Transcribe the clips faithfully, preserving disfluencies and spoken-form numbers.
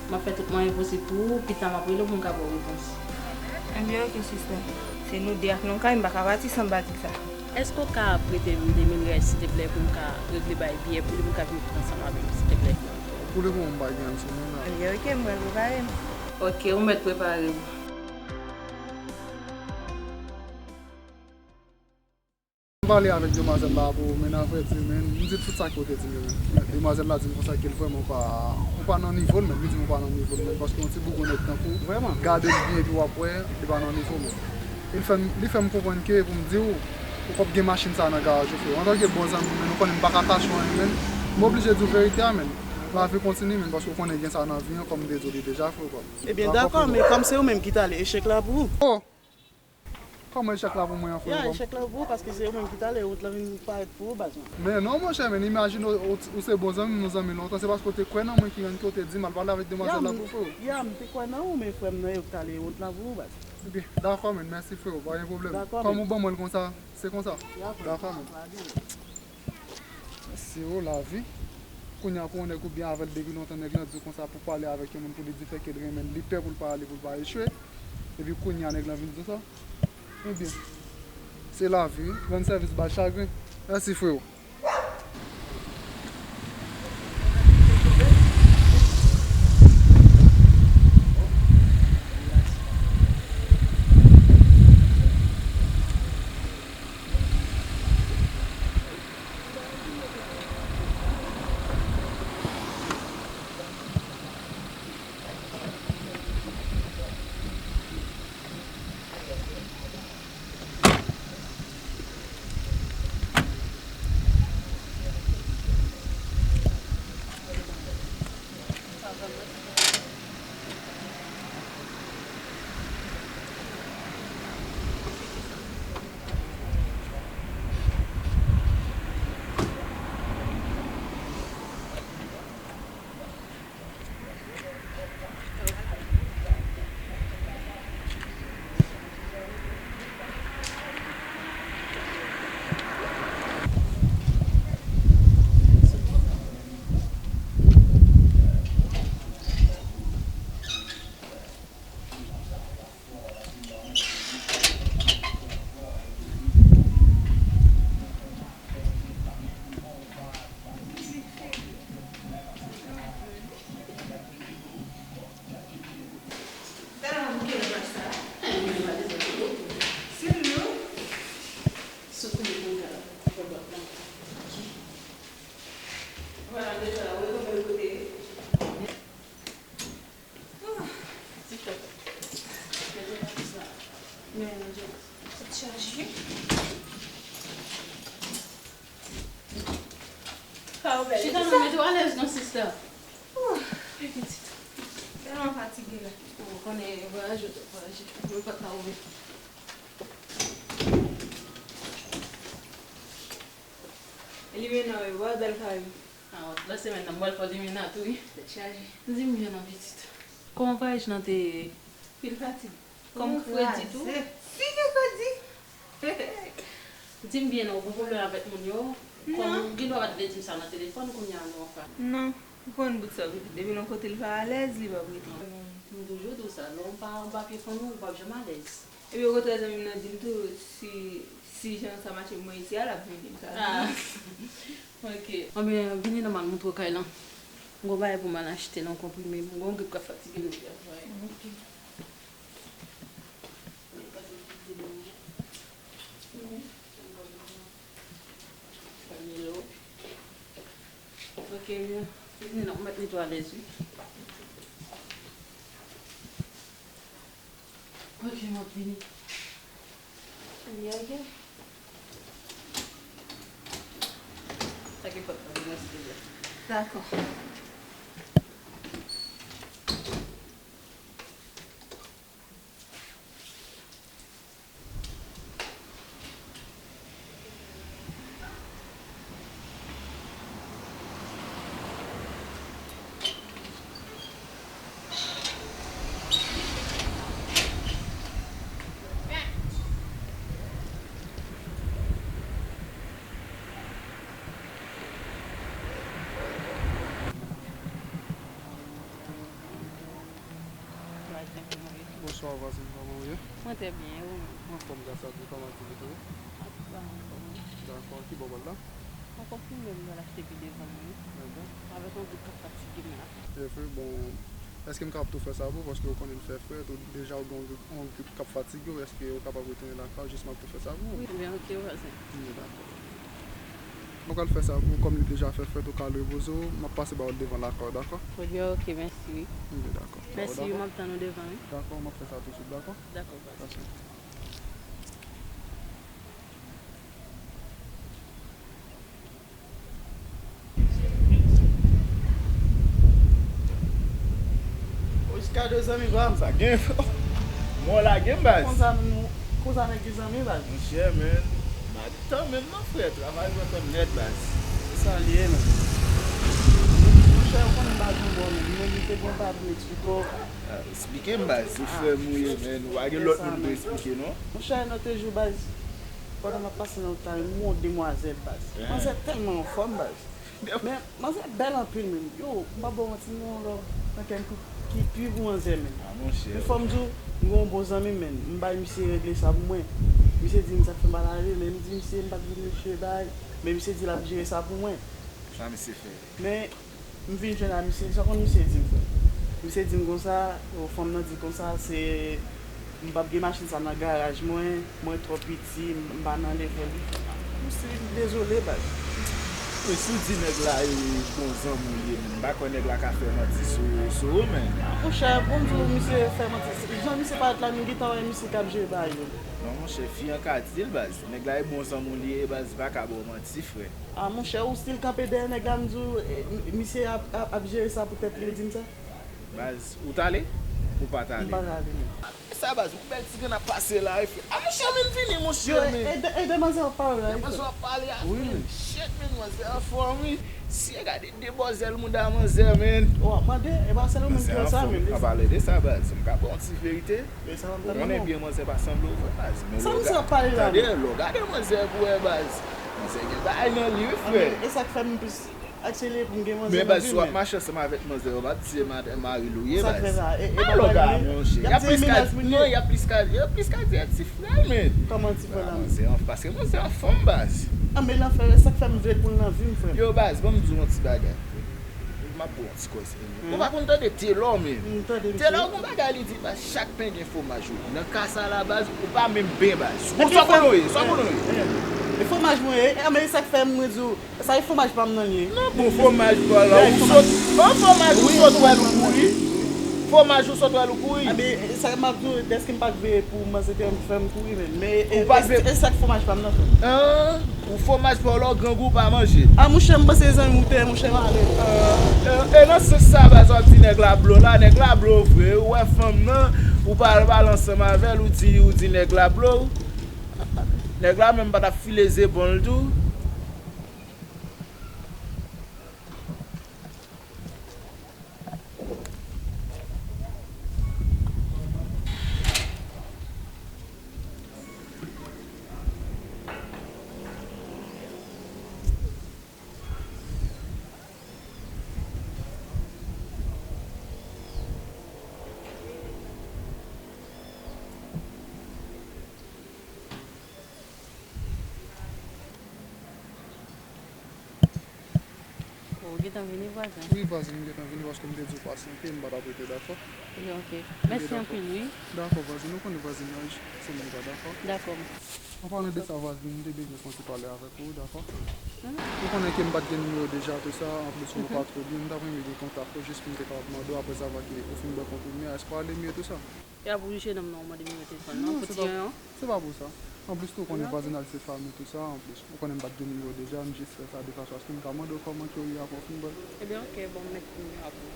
M ap fè tout mwayen posib pou ou, pita m ap rele w pou m ka ba w repons. Ebyen, oke, sista. Se nou de ak nan kay, m pa ka pati san batik sa. Èske w ka prete m de mil rèl, silteplè, pou m ka regle bay biyè pou li, pou m ka vin tout ansanm avè m, silteplè? Pou le moman, m pa gen ansanm nan. Ebyen, oke, m pral prepare m. Oke, ou mèt prepare w. M pale avèk demwazèl la pou men avrèdi, men m di tout sa ke w te di m yo, men demwazèl la di m konsa ke l vrèman pa, ou pa nan nivo l, men li di m ou pa nan nivo l, men paske yon ti bougou nèg tankou w, gade l byen epi w ap wè li pa nan nivo l. Li fè m, li fè m konprann ke pou m di w, ou p ap gen machin sa nan garaj ou, frè. Antanke bon zanmi w, men ou konnen m pa ka kache w anyen, men m oblije di w verite a, men lavi kontinye, men paske w konnen gen sa nan vi an, kòm m te di w li deja, frè. Ebyen, dakò, men kòm se ou menm ki t ale, echèk la pou ou. Oh! Kòman echèk la pou mwen an, frè? Ya, echèk la pou ou, paske se ou menm ki t ale, wont lan vin parèt pou ou, baz mwen. Men non, monchè, men imajine w, ou, ou se bon zanmi m, nou zanmi lontan, se paske w te kwè nan mwen ki rann ke w te di m al pale avèk demwazèl la pou frè w. Ya, m te kwè nan ou, men frè m nan yo k t ale, wont la pou ou, baz. Ebyen, dakò, men, mèsi, frè w, pa gen pwoblèm. Dakò, men. Kòm ou ban mwen l konsa, se konsa. Ya, frè m. Dakò, men. Mèsi, o, lavi. Kounye a pou yon nèg ou byen avè l depi lontan, nèg lan di w konsa pou pale avèk yon moun pou li di fè ke l renmen l, li pè pou l pa ale, pou l pa echwe. Epi kounye a nèg lan vin di w sa. Ebyen, se lavi, wi. Rann sèvis bay chagren. Mèsi, freo. Chita non, mete w alèz non, sista. Ou konnen vwayaje, vwayaje, mwen pa t ka ouvri. Limena, wi, wè bèl kay ou. Ah, lòt semèn nan, m pral fè limena tou, wi. Tèt chaje. Di m byen non, pitit. Kòman vwayaj lan te ye? Pil fatig. Kòm kredi tou? Si, gen kredi. Di m byen non, ou gon pwoblèm avèk moun yo? Kòm ou gen dwa pa t vle di m sa nan telefòn, kounye a non, anfen. Non, ou konn bout sa, depi nan kote l pa alèz, li p ap rete. M toujou di w sa, lè w pa anba pye fanmi w, ou p ap janm alèz. Epi okontrè, zanmi m nan di m tou, si, si jan sa mache pou mwen isi a, l ap vini, m ka vini. Ah, ok. Anben, vini non, m al montre w kay lan. M gon bagay pou m al achte, non, konprime. M gon grip k ap fatige m depi avanyè. Ok. Ok, byen. Vini non, m mèt mete w alèz, wi. Ok, m ap vini. Ann ye, ok. Sa ki fòt mwen, mwen se. Dakò. Bonswa vwazin, kòman w ye? Mwen trè byen, e ou menm? Anfòm, gras a Dye, kòman aktivite yo? An tout ka anfòm, wi. Dakò, ki bò w pral la? Ankò pou mwen, m pral achte pi devan, wi. Dakò. Avèk yon gwoup k ap fatige m la. E vre, bon, èske m kapab tou fè sa pou ou? Paske ou konnen l fè frèt, ou deja ou gen yon gwoup, yon gwoup k ap fatige w, èske ou kapab retounen lakay ou, jis m ap tou fè sa pou ou? Wi, byen, oke, vwazin. Byen, dakò. Mwen pral fè sa pou ou, kòm li deja fè frèt, ou ka al repoze w, m ap pase ba ou devan lakay ou, dakò? Ebyen, oke, mèsi, wi. Ebyen, dakò. Mèsi, wi, m ap tann ou devan, wi. Dakò, m ap fè sa tousuit, dakò? Dakò, vwazin. Mèsi. Oskado zanmi pa m. Sa gen. Mwen w lage m baz. Konsa nou, konsa nèg ki zanmi baz. Monchè, men, m ap tann menm non frè, travay mwen tann nèt baz. Se sa l ye, men. Monchè, ou konnen m pa janm bon, men mwen te gen yon bagay pou m eksplike w. Ah, eksplike m baz, ou frè m ou ye, men, ou pa gen lòt moun pou eksplike non. Monchè, nan te jou baz, pandan m ap pase nan wout la, m wè yon demwazèl baz. Manzè tèlman anfòm baz. Men, manzè bèl anpil, men. Yo, m p ap ba w manti, m gen yon love nan kè m ki, ki pi pou manzè, men. Ah, monchè. Men fò m di w, m gen yon bon zanmi m, men. M bay misye regle sa pou mwen. Misye di m sa k fè m pa lave, men m di misye m pa t vin misye bay. Men misye di l ap jere sa pou mwen. Sa misye fè? Men, m vin jwenn a misye, sa konn misye di m, frè? Misye di m konsa, o, fanm nan di konsa, se M p ap gen machin sa nan garaj mwen, mwen twò piti, m pa nan level li. M si, m dezole, baz. Men si w di nèg la e bon zanmi w ye, men m pa kwè nèg la ka fè manti sou, sou ou, men. Monchè, bon di w, misye fè manti. Jan misye parèt la, m gentan wè misye k ap jere bagay yo. Non, monchè, fi an ka di l, baz. Nèg la e bon zanmi w li ye, baz, li pa ka ba w manti, frè. Ah, monchè, ou still kanpe dèyè nèg la, m di w, e, m, misye ap, ap, ap jere sa pou tèt li, ou di m sa? Baz, ou t ale? Ou pa t ale? M pa t ale, non. Sa baz, yon bèl ti grenn ap pase la, wi, frè. A, monchè, men vini, monchè, men. Yo, e, e, e demanzèl ap pale la, wi, frè. Demanzèl ap pale a, wi, men. Shit, men manzè anfòm, wi. Si e gade de bò zèl mouda manzè, men. Ou ap mande, e pa sèl ou menm ki wè sa, men. An pale de sa, baz, m ka ba w yon ti verite. Ou konnen byen manzè pa sanble w vre, baz. Men lè w gade, lè w gade manzè pou wè, baz. Manzè gen bagay nan li, wi, frè. E sa k fè m plis Akselere pou m gen manzè nan vi m. Men baz, si w ap mache ansanm avèk manzè, yo p ap di se madanm mari l ou ye, baz. Sa k fè sa? E, e pa lòga, monchè. Y ap plis ka di, non, y ap plis ka, y ap plis ka di e ti frè l, men. Kòman ti frè l la? Manzè an, paske manzè anfòm, baz. Ah, men l anfè, sa k fè m vle l pou l nan vi m, frè m. Yo, baz, ban m di w yon ti bagay. M ap ba w yon ti kòz, men. Ou pa konn tande Telò, men. M tande, mesye. Telò, gon bagay li di, baz, chak pen gen fwomaj ou. Nan ka sa la, baz, ou pa menm pen, baz. Ou swa konnen w ye, swa konnen w ye. E fwomaj mwen ye, e, men sa k fè m di w, Sa e fwomaj pa m nan l ye. Non, bon, fwomaj pa w la, ou sot, bon, fwomaj ou sot wè l ou kouri. Fwomaj ou sot wè l ou kouri. Anben, sa m ap di w, dèske m pa t veye pou manzè te fè m kouri menm. Men, e, e, e sa k fwomaj pa m nan, frè m. An, ou fwomaj pa w la, ou grangou pa manje. A, monchè, m panse zanmi w te, monchè, m ale. E, e nan sans sa, baz, w ap di nèg la blo la, nèg la blo vre, ou wè fanm nan, ou pa al pale ansanm avè l, ou di, ou di nèg la blo. Nèg la menm pa t ap file zepòl tou. Ou gentan vini, vwazen? Wi, vwazen, m gentan vini paske m te di w pasyante, m pa t ap rete, dakò? Ebyen, oke. Mèsi anpil, wi. Dakò, vwazen, ou konnen vwazinaj se moun pa, dakò? Dakò. An palan de sa, vwazen, m te bezwen fè yon ti pale avèk ou, dakò? Ou konnen ke m pa t gen nimewo deja, tou sa, anplis ou pa twò byen, m t ap renmen gen kontak ou jis pou m te kapab mande w, aprezavwa ke ou fin bwè konprimye a, èske w ale mye, tou sa? E ap oblije non, m nan mande nimewo telefòn nan pou ti yon. Se pa pou sa. Anplis tou, ou konnen vwazinaj se fanmi, tou sa, anplis. Ou konnen m pa t gen nimewo deja, m jis fè sa de fason aske m ka mande w kòman ke w ye apre w fin bwè. Ebyen, oke, bon, m met nimewo a pou ou.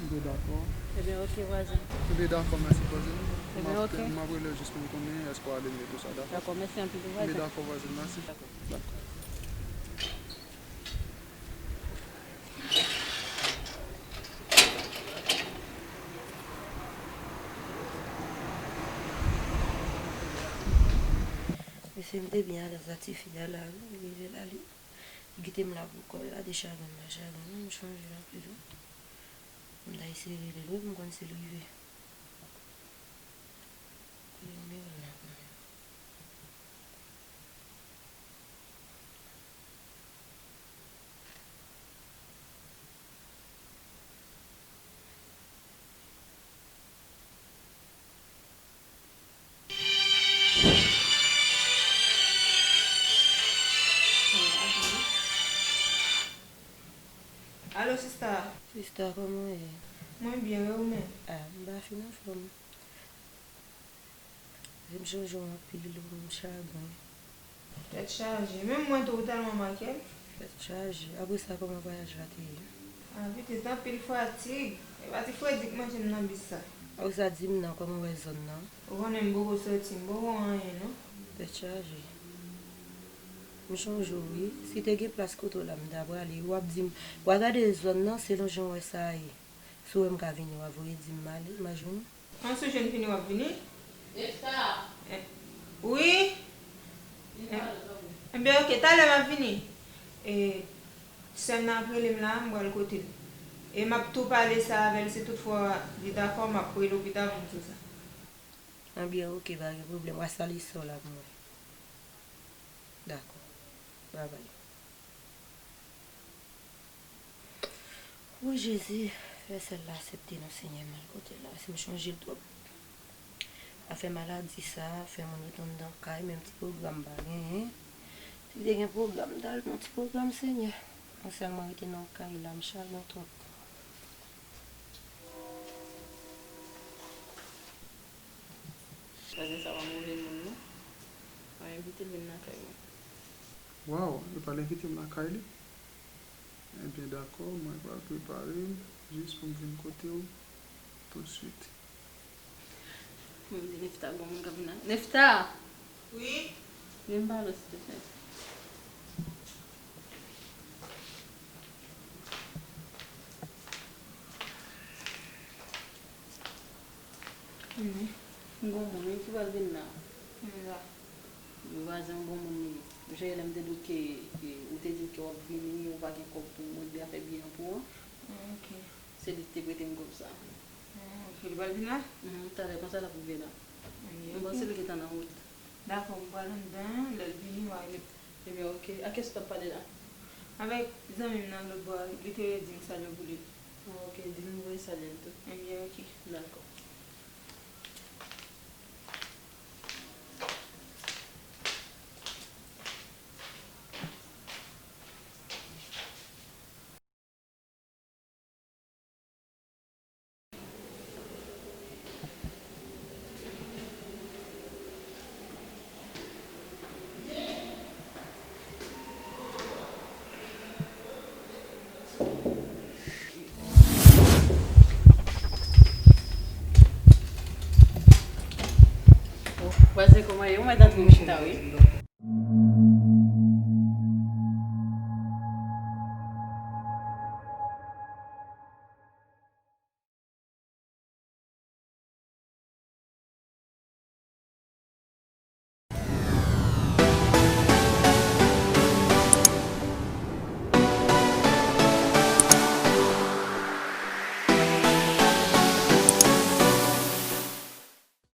Ebyen, dakò. Ebyen, dakò. Ebyen, oke, vwazen. Ebyen, dakò, mèsi, vwazen. Ebyen, oke. M ap rele w jis pou m konnen èske w ale mye, tou sa, dakò? Dakò, mèsi anpil, vwazen. Ebyen, dakò, vwazen, mèsi. Dakò. Dakò. Se m te byen alèz ak tifi a la, wi, li rive la, li, li kite m la pou kò l la, de chagren m pa chagren, m chanje l anpil, wi. M ta eseye rele l, wi, pou m konn si l rive. Kote nimewo l la kanmenm? Alo, sista. Sista, kòman w ye? Mwen byen, e ou menm? Ah, m pa fin anfòm. Se m chanje w anpil, ou m chagren. Tèt chaje. Menm mwen tou, ou tèlman manke m. Tèt chaje. Apre sa, kòman vwayaj la te ye? Ah, pitit, anpil fatig. E pa ti fredi k manje m nan bis sa. Apre sa, di m non, kòman w wè zòn nan? Ou konnen m poko soti, m poko anyen, non. Tèt chaje. M chanje w, wi. Si te gen plas kote w la, m ta prale. W ap di m, w a gade zòn nan selon jan w wè sa ye. Si w wè m ka vini, w a voye di m m ale, m a jwenn ou. An sou jwenn fini w ap vini? Efta! Eh, wi? Eh, ebyen, oke, talè m ap vini. E, sè m nan ap rele m la, m pral kote l. E m ap tou pale sa avè l, si toutfwa li dakò, m ap rele w pita pou m di w sa. Ebyen, oke, pa gen pwoblèm, w a salye sè w la pou mwen. Dakò. Babay. O Jezi, fè sè l la aksepte non, Senyè, m al kote l la, paske m chonje l twòp. Afè maladi sa, fè moun rete anndan kay, menm ti pwogram m pa genyen. Si te gen pwogram, m t al nan ti pwogram, Senyè. Mwen sèlman rete nan kay la, m chagren twòp. Vwazen sa pa move moun, non. Pa envite l vin lakay mwen. Waw, li pa l envite m lakay li? Ebyen, dakò, mwen pral prepare m jis pou m vin kote w toutswit. Mwen di Nefta, gon moun k ap vin la. Nefta! Wi? Vin pale w, silteplè. Wi. Gon moun, wi, ki pral vin la. Wi, la. Wi, vwazen, gon moun li ye. Jere lè m te di w ke, e, ou te di m ke w ap vini, ou pa gen kòb pou mwen, de afè biyè an pou ou an. Ah, ok. Se li ki te prete m kòb sa. Ah, ok, li pral vin la? Mhm, talè konsa l ap rive la. Ebyen, m panse li gentan nan wout. Dakò, m pral anndan, lè l vini, m a rele. Ebyen, ok. Ak kiyès w t ap pale la? Avèk zanmi m nan lòt bò a, li te di m salye w pou li. Ah, ok, di l m voye salye l tou. Ebyen, ok. Dakò. Vwazen, kòman ye? Ou mèt antre chita, wi.